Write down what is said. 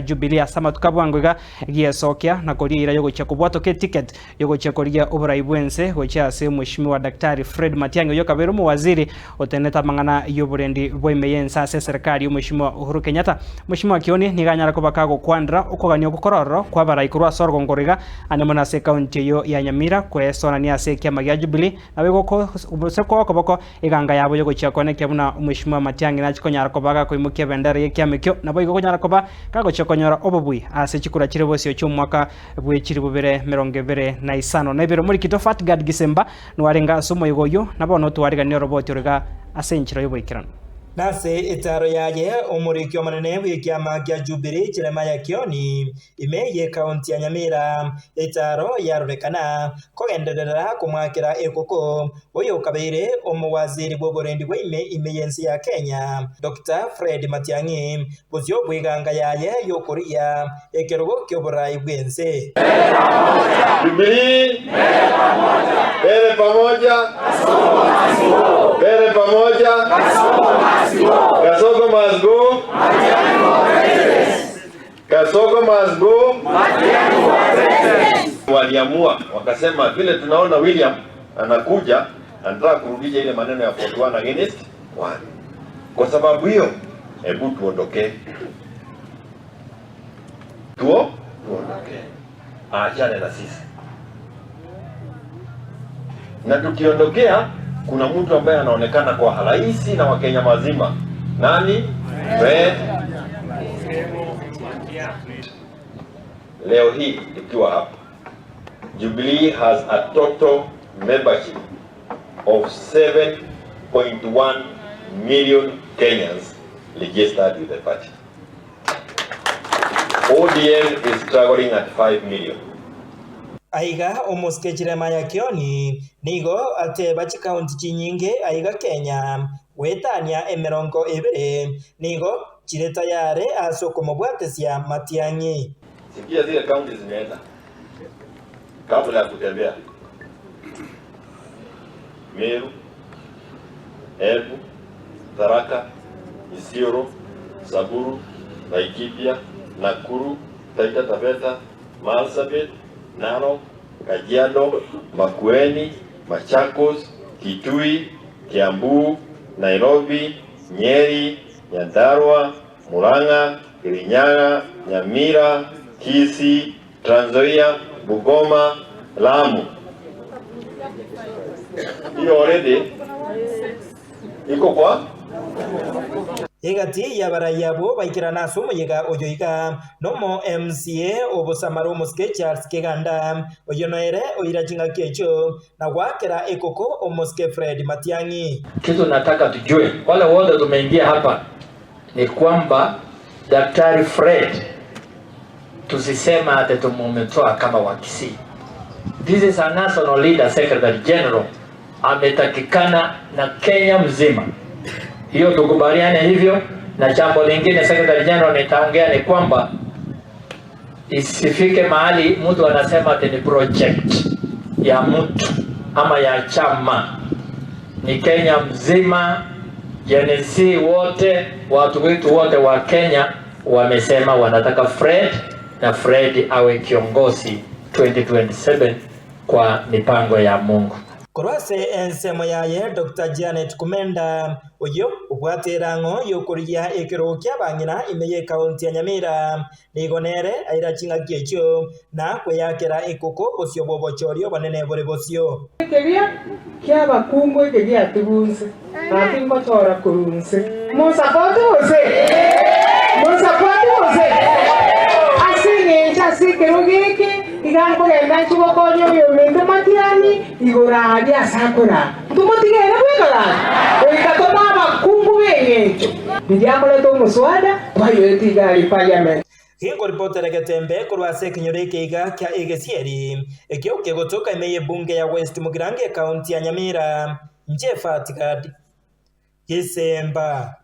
Jubilee ase amatuko a bwango iga giesokia na koria eira yogochia kobwatoka eticket yogochia korigia oborai bwense gochia ase Mweshimiwa Daktari Fred Matiang'i oyio okabeire omowaziri otenenete amang'ana yoborendi bwa ime yense ase eserekari y'Omweshimiwa Uhuru Kenyatta. Mweshimiwa Kioni nigo anyare koba kagokwanera okogania okwo kore ororo kwa abarai korwa ase orogongo oro iga ande mono ase ekaunti eyio ya Nyamira kwesonania ase ekiama gia Jubilee nabo igo gose koa okoboko Eganga yabo y'ogochia koenekia buna Omweshimiwa Matiang'i nachie konyara koba gakoimokia ebendera y'ekiama ekio, naboigo konyara koba kagochia konyora obobui ase chikura chire bosio chi'omwaka bwe chilifu bibere 25. Omorikito Fatgard Gisemba noarenge ase omoyega oyio, na bono otwariganie oroboti oro iga ase enchera y'oboikeranu. Nase etaaro yaye omoriki omonene bw'ekiama kia Jubilee Jeremiah Kioni Ime y'ekaunti ya Nyamira, etaaro yarorekana kogenderera komwakera ekoko oyokabeire omowaziri bw'oborendi bwa ime ime y'ense ya Kenya, Dokita Fred Matiang'i, bosio bw'eganga yaye y'okoria ekerogo ki'oborai bw'ense. Jubilee mbele pamoja, mbele pamoja, Kasongo must go. Kasongo must go. Waliamua wakasema, vile tunaona William anakuja anataka kurudisha ile maneno ya 41 against 1. Kwa sababu hiyo, hebu tuondoke, tuo tuondoke, aachane na sisi, na tukiondokea, kuna mtu ambaye anaonekana kwa halaisi na Wakenya mazima, nani? Fred. Leo hii tukiwa hapa, Jubilee has a total membership of 7.1 million Kenyans registered with the party. ODM is struggling at 5 million. Aiga omosike Jeremiah Kioni nigo ateba chikaunti chinyinge aiga Kenya goetania emerongo ebere nigo chire tayare ase okomobwatesia Matiang'i. Sikia zile kaunti zimeenda kabla ya kutembea Meru, Embu, Tharaka, Isiolo, Samburu, Laikipia, Nakuru, Taita Taveta, Marsabit, Narok, Kajiado, Makueni, Machakos, Kitui, Kiambu, Nairobi, Nyeri, Nyandarua, Murang'a, Kirinyaga, Nyamira, Kisii, Trans Nzoia, Bungoma, Lamu. Hiyo already iko kwa Egati y'abarai abwo baikerana ase omoyega oyo iga nomo MCA o Bosamara omosike Charles Keganda, oyio noere oira ching'aki echio na goakera ekoko omosike Fred Matiang'i. Kitu nataka tujue wale wote tumeingia hapa ni kwamba Daktari Fred tusisema ati tumumetoa kama wa Kisii. This is a national leader, secretary general ametakikana na Kenya mzima, hiyo tukubaliane hivyo. Na jambo lingine secretary general nitaongea ni kwamba isifike mahali mtu anasema ati ni project ya mtu ama ya chama, ni Kenya mzima, Gen Z wote, watu wetu wote wa Kenya wamesema wanataka Fred na Fred awe kiongozi 2027 kwa mipango ya Mungu. Korwa ase ensemo yaye Doctor Janet Kumenda, oyio obwate erang'o y'okorigia ekerogo ki'abang'ina ime y'ekaunti ya Nyamira, nigo nere aira ching'aki echio na kweyakera ekoko bosio bw'obochori obonene bore bosio. Ekeria ki'abakungu eke giatigwe inse, na tingochora korwa inse. Monsapoti gose? Monsapoti gose? Ase engencho ase ekerogo eke iga nkogenda nchie gokonya oyominto Matiang'i igoro aria ase akorara. Ntomotige ere bweka gaki, goika tobe abakungu b'engencho. Riria akorete omoswada, twayoete iga aria Parliament. Gekoripotera egetembe korwa ase ekenyoro eke iga kia Egesieri, ekio kegotoka ime y'ebunge ya West Mugirango ekaunti ya Nyamira, Inche Fatigad Gisemba.